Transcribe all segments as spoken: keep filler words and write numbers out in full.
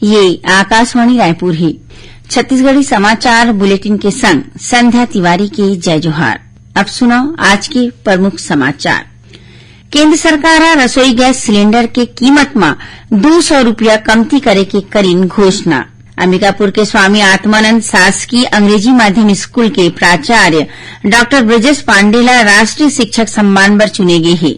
ये आकाशवाणी रायपुर हे। छत्तीसगढ़ी समाचार बुलेटिन के संग संध्या तिवारी के जय जोहार। अब सुनव आज के प्रमुख समाचार। केंद्र सरकार ह रसोई गैस सिलेंडर के कीमत म दू सौ रुपया कमती करे के करिन घोषणा। अंबिकापुर के स्वामी आत्मानंद शासकीय अंग्रेजी माध्यम स्कूल के प्राचार्य डॉक्टर ब्रजेश पांडे ला राष्ट्रीय शिक्षक सम्मान बर चुने गे हे।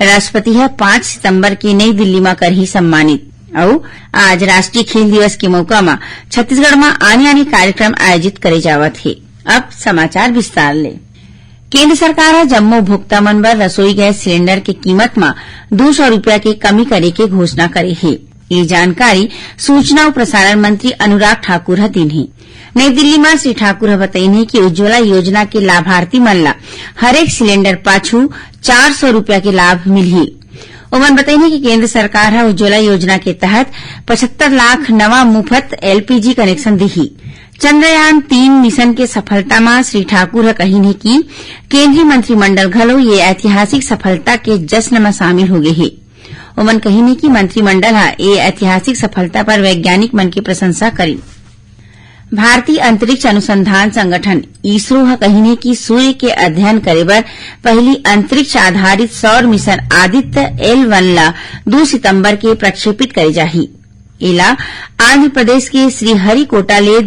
राष्ट्रपति ह पाँच सितंबर के नई दिल्ली म करही सम्मानित। अउ आज राष्ट्रीय खेल दिवस के मौका म छत्तीसगढ़ म आने-आने कार्यक्रम आयोजित करे जावत हे। अब समाचार विस्तार ले। केंद्र सरकार ह जम्मो उपभोक्ता मन बर रसोई गैस सिलेंडर के कीमत म दू सौ रुपया के कमी करे के घोषणा करे हे। ये जानकारी सूचना अउ प्रसारण मंत्री अनुराग ठाकुर ह दीन हे। नई दिल्ली म श्री ठाकुर ह बतईन हे कि उज्ज्वला योजना के लाभार्थी मन ला हरेक सिलेंडर पाछू चार सौ रुपया के लाभ मिलही। ओमन बतईन हे कि केंद्र सरकार ह उज्ज्वला योजना के तहत पचहत्तर लाख नवा मुफ्त एलपीजी कनेक्शन दिही। चंद्रयान तीन मिशन के सफलता म श्री ठाकुर ह कहिन हे कि केंद्रीय मंत्रिमंडल घलो ये ऐतिहासिक सफलता के जश्न म शामिल होगे हे। ओमन कहिन हे कि मंत्रिमंडल ह ये ऐतिहासिक सफलता पर वैज्ञानिक मन के प्रशंसा करिन। भारतीय अंतरिक्ष अनुसंधान संगठन इसरो ह कहिन हे कि सूर्य के अध्ययन करे बर पहिली अंतरिक्ष आधारित सौर मिशन आदित्य एल वन ला दू सितंबर के प्रक्षेपित करे जाही। एला आंध्र प्रदेश के श्रीहरिकोटा ले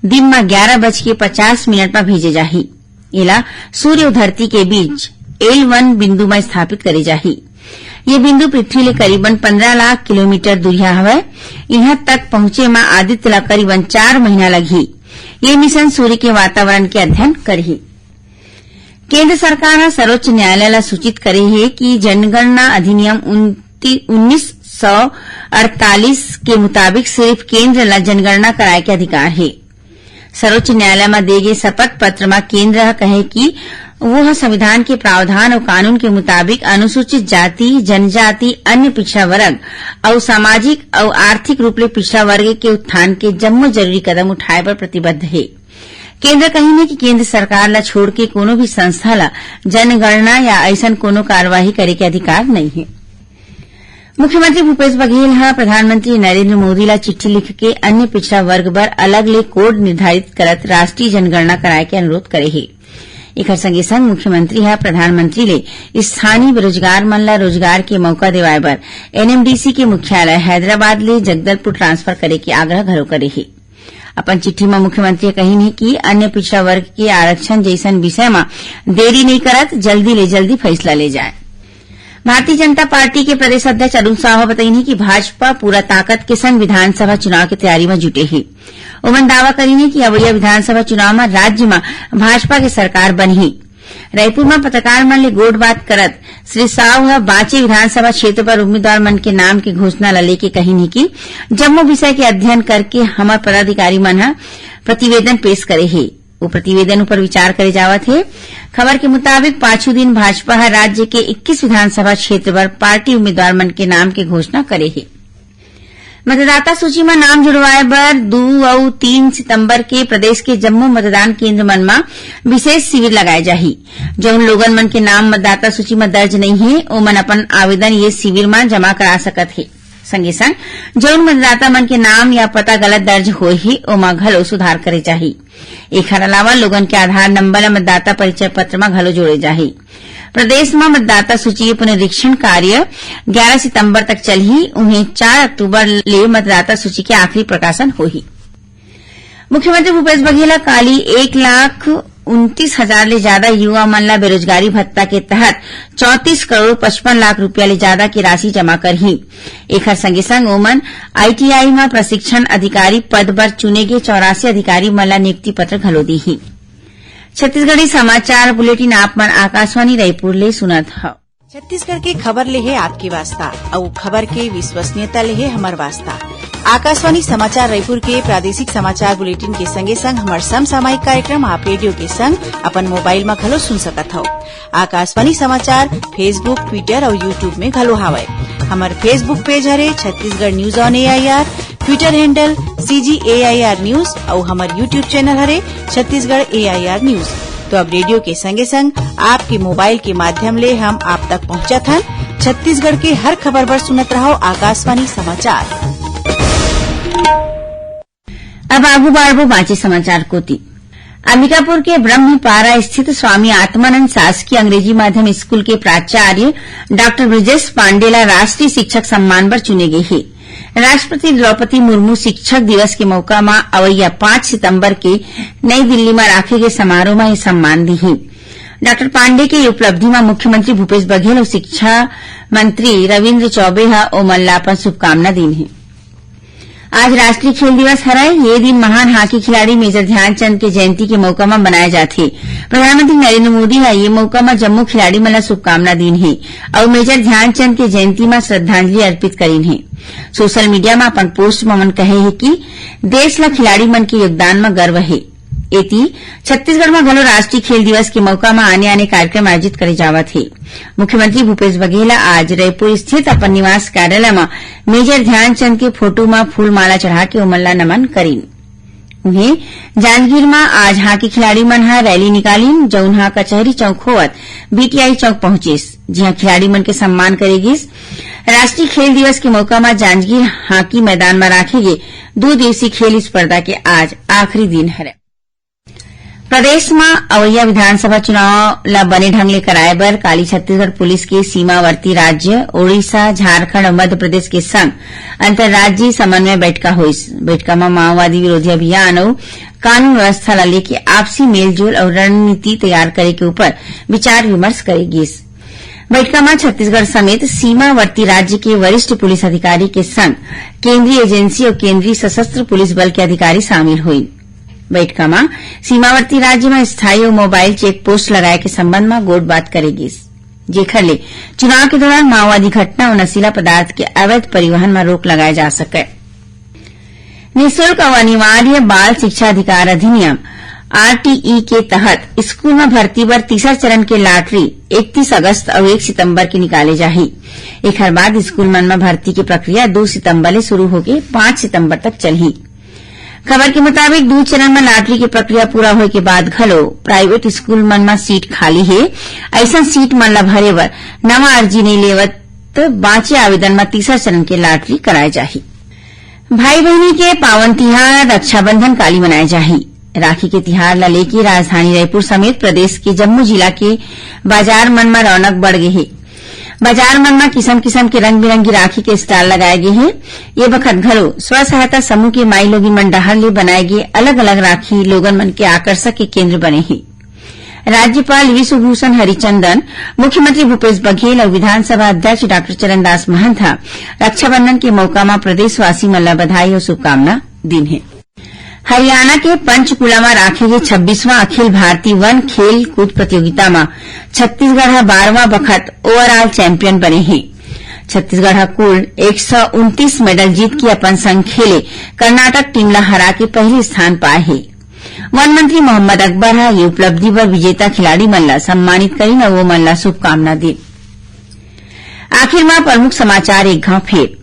दिन म ग्यारह बज के पचास मिनट म भेजे जाही। एला सूर्य अउ धरती के बीच एल वन बिंदु म स्थापित करे जाही। ये बिंदु पृथ्वी ले करीबन पन्द्रह लाख किलोमीटर दूरिहा हवय। इहां तक पहुंचे म आदित्य ला करीबन चार महीना लगही। ये मिशन सूर्य के वातावरण के अध्ययन करही। केंद्र सरकार ह सर्वोच्च न्यायालय ला सूचित करे हे कि जनगणना अधिनियम उन्नीस सौ अड़तालीस के मुताबिक सिर्फ केंद्र ला जनगणना कराए के अधिकार हे। सर्वोच्च न्यायालय म दे गे शपथ पत्र म केंद्र ह कहे कि वो ह संविधान के प्रावधान अउ कानून के मुताबिक अनुसूचित जाति, जनजाति, अन्य पिछड़ा वर्ग अउ सामाजिक अउ आर्थिक रूप ले पिछड़ा वर्ग के उत्थान के जम्मो जरूरी कदम उठाए बर प्रतिबद्ध हे। केंद्र कहिन हे कि केंद्र सरकार ला छोड़ के कोनो भी संस्था ला जनगणना या अइसन कोनो कार्यवाही करे के अधिकार नइ हे। मुख्यमंत्री भूपेश बघेल ह प्रधानमंत्री नरेंद्र मोदी ला चिट्ठी लिख के अन्य पिछड़ा वर्ग बर अलग ले कोड निर्धारित करत राष्ट्रीय जनगणना कराए के अनुरोध करे हे। एखर संगे संग मुख्यमंत्री ह प्रधानमंत्री ले स्थानीय बेरोजगार मन ला रोजगार के मौका देवाए बर एनएमडीसी के मुख्यालय हैदराबाद ले जगदलपुर ट्रांसफर करे के आग्रह घलो करे हे। अपन चिट्ठी म मुख्यमंत्री ह कहिन हे कि अन्य पिछड़ा वर्ग के आरक्षण जइसन विषय म देरी नइ करत जल्दी ले जल्दी फैसला ले जाए। भारतीय जनता पार्टी के प्रदेश अध्यक्ष अरुण साव ह बतईन हे कि भाजपा पूरा ताकत के संग विधानसभा चुनाव के तैयारी म जुटे हे। ओमन दावा करिन हे कि अवइया विधानसभा चुनाव म राज्य म भाजपा के सरकार बनही। रायपुर म पत्रकार मन ले गोठबात करत श्री साव ह बांचे विधानसभा क्षेत्र बर उम्मीदवार मन के नाम के घोषणा ल लेके कहिन हे कि जम्मो विषय के अध्ययन करके हमर पदाधिकारी मन ह प्रतिवेदन पेश करे हे। वो प्रतिवेदन ऊपर विचार करे जावत हे। खबर के मुताबिक, पाछू दिन भाजपा ह राज्य के इक्कीस विधानसभा क्षेत्र बर पार्टी उम्मीदवार मन के नाम के घोषणा करे हे। मतदाता सूची म नाम जुड़वाए बर दू अउ तीन सितंबर के प्रदेश के जम्मो मतदान केंद्र मन म विशेष शिविर लगाए जाही। जउन लोगन मन के नाम मतदाता सूची म दर्ज नइ हे, ओमन अपन आवेदन ये शिविर म जमा करा सकत हे। संगे संग जउन मतदाता मन के नाम या पता गलत दर्ज होए हे, ओमा घलो सुधार करे जाही। एखर अलावा लोगन के आधार नंबर ल मतदाता परिचय पत्र म घलो जोड़े जाही। प्रदेश म मतदाता सूची के पुनरीक्षण कार्य ग्यारह सितंबर तक चलही, उहें चार अक्टूबर ले मतदाता सूची के आखिरी प्रकाशन होही। मुख्यमंत्री भूपेश बघेल ह काली एक लाख उनतीस हजार ले जादा युवा मन ल बेरोजगारी भत्ता के तहत चौंतीस करोड़ पचपन लाख रुपया ले जादा के राशि जमा करही। एखर संगे संग ओमन आईटीआई म प्रशिक्षण अधिकारी पद बर चुने गे चौरासी अधिकारी मन ल नियुक्ति पत्र घलो दीही। छत्तीसगढ़ी समाचार बुलेटिन आप मन आकाशवाणी रायपुर ले सुनत हव। छत्तीसगढ़ के खबर ले हे आपके वास्ता, अउ खबर के विश्वसनीयता ले हे हमर वास्ता। आकाशवाणी समाचार रायपुर के प्रादेशिक समाचार बुलेटिन के संगे संग हमर समसामयिक कार्यक्रम आप रेडियो के संग अपन मोबाइल म घलो सुन सकत हव। आकाशवाणी समाचार Facebook, Twitter अउ YouTube में घलो हावय। हमर Facebook पेज हरे Chhattisgarh news on AIR, Twitter handle CG AIR news अउ हमर YouTube चैनल हरे छत्तीसगढ़ एआईआर न्यूज। तो अब रेडियो के संगे संग आपके मोबाइल के माध्यम ले हम आप तक पहुंचत हन। छत्तीसगढ़ के हर खबर बर सुनत रहव आकाशवाणी समाचार। अब आगू बाढ़बो बांचे समाचार कोति। अंबिकापुर के ब्रह्मपारा स्थित स्वामी आत्मानंद शासकीय अंग्रेजी माध्यम स्कूल के प्राचार्य डॉक्टर ब्रजेश पांडे ला राष्ट्रीय शिक्षक सम्मान बर चुने गे हे। राष्ट्रपति द्रौपदी मुर्मू शिक्षक दिवस के मौका म अवइया पाँच सितंबर के नई दिल्ली म राखे गे समारोह म ये सम्मान दिही। डॉक्टर पांडे के ये उपलब्धि म मुख्यमंत्री भूपेश बघेल अउ शिक्षा मंत्री रविंद्र चौबे ह ओमन ला अपन शुभकामना दीन हे। आज राष्ट्रीय खेल दिवस हरय। ये दिन महान हॉकी खिलाड़ी मेजर ध्यानचंद के जयंती के मौका म मनाए जाथे। प्रधानमंत्री नरेंद्र मोदी ह ये मौका म जम्मो खिलाड़ी मन ला शुभकामना दीन हे अउ मेजर ध्यानचंद के जयंती म श्रद्धांजलि अर्पित करीन हे। सोशल मीडिया म अपन पोस्ट म ओमन कहे हे कि देश ला खिलाड़ी मन के योगदान म गर्व हे। एती, छत्तीसगढ़ म घलो राष्ट्रीय खेल दिवस के मौका म आने-आने कार्यक्रम आयोजित करे जावत हे। मुख्यमंत्री भूपेश बघेल ह आज रईपुर स्थित अपन निवास कार्यालय म मेजर ध्यानचंद के फोटो म फूलमाला चढ़ा के ओमन ला नमन करीन। उहें, जांजगीर म आज हॉकी खिलाड़ी मन ह रैली निकालिन, जउन ह कचहरी चौक होवत बीटीआई चौक पहुंचिस, जिहां खिलाड़ी मन के सम्मान करे गिस। राष्ट्रीय खेल दिवस के मौका म जांजगीर हॉकी मैदान म राखे गे दू दिवसीय खेल स्पर्धा के आज आखिरी दिन हरय। प्रदेश म अवइया विधानसभा चुनाव ल बने ढंग ले कराए बर काली छत्तीसगढ़ पुलिस के सीमावर्ती राज्य ओडिशा, झारखंड अउ मध्य प्रदेश के संग अंतर्राज्यीय समन्वय बैठका होइस। बैठका म माओवादी विरोधी अभियान अउ कानून व्यवस्था ल लेके आपसी मेलजोल अउ रणनीति तैयार करे के ऊपर विचार विमर्श करे गिस। बैठका म छत्तीसगढ़ समेत सीमावर्ती राज्य के वरिष्ठ पुलिस अधिकारी के संग केंद्रीय एजेंसी अउ केंद्रीय सशस्त्र पुलिस बल के अधिकारी शामिल होइन। बैठका म सीमावर्ती राज्य म स्थायी अउ मोबाइल चेक पोस्ट लगाए के संबंध म गोठबात करे गिस, जेखर ले चुनाव के दौरान माओवादी घटना अउ नशीला पदार्थ के अवैध परिवहन म रोक लगाए जा सकय। निशुल्क अउ अनिवार्य बाल शिक्षा अधिकार अधिनियम, आरटीई, के तहत स्कूल म भर्ती बर तीसर चरण के लॉटरी इकतीस अगस्त अउ एक सितंबर के निकाले जाही। एखर बाद स्कूल मन म भर्ती के प्रक्रिया दू सितंबर ले शुरू होके पाँच सितंबर तक चलही। खबर के मुताबिक, दू चरण म लॉटरी के प्रक्रिया पूरा होए के बाद घलो प्राइवेट स्कूल मन म सीट खाली हे। अइसन सीट मन ल भरे बर नवा अर्जी नइ लेवत बांचे आवेदन म तीसर चरण के लॉटरी कराए जाही। भाई बहिनी के पावन तिहार रक्षाबंधन काली मनाए जाही। राखी के तिहार ल लेके राजधानी रायपुर समेत प्रदेश के जम्मो जिला के बाजार मन म रौनक बढ़ गे हे। बाजार मन म किसम किसम के रंग बिरंगी राखी के स्टॉल लगाए गे हे। ये बखत घलो स्व सहायता समूह के माई लोगिन मन डहार ले बनाए गे अलग अलग राखी लोगन मन के आकर्षक के केंद्र बने हे। राज्यपाल विश्वभूषण हरिचंदन, मुख्यमंत्री भूपेश बघेल अउ विधानसभा अध्यक्ष डॉक्टर चरणदास महंत ह रक्षाबंधन के मौका म प्रदेशवासी मन ल बधाई अउ शुभकामना दीन हे। हरियाणा के पंचकूला म राखे गे छब्बीसवां अखिल भारतीय वन खेल कूद प्रतियोगिता म छत्तीसगढ़ ह बारहवां बखत overall champion बने हे। छत्तीसगढ़ ह कुल एक सौ उनतीस मेडल जीत के अपन संग खेले कर्नाटक टीम ल हरा के पहली स्थान पाए हे। वन मंत्री मोहम्मद अकबर ह ये उपलब्धि बर विजेता खिलाड़ी मन ला सम्मानित करिन अउ ओमन ला शुभकामना दीन। आखिर म प्रमुख समाचार एक घाव फेर।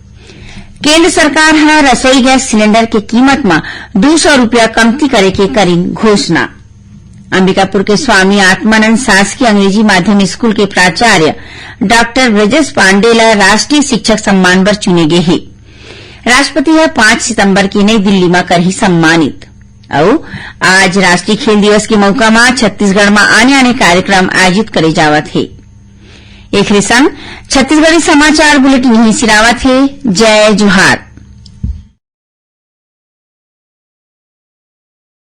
केंद्र सरकार ह रसोई गैस सिलेंडर के कीमत म दू सौ रुपया कमती करे के करिन घोषणा। अंबिकापुर के स्वामी आत्मानंद शासकीय अंग्रेजी माध्यम स्कूल के प्राचार्य डॉक्टर ब्रजेश पांडे ला राष्ट्रीय शिक्षक सम्मान बर चुने गे हे। राष्ट्रपति ह पाँच सितंबर के नई दिल्ली म करही सम्मानित। अउ आज राष्ट्रीय खेल दिवस के मौका म छत्तीसगढ़ म आने-आने कार्यक्रम आयोजित करे जावत हे। एखरे संग छत्तीसगढ़ी समाचार बुलेटिन इहीं सिरावत हे। जय जोहार।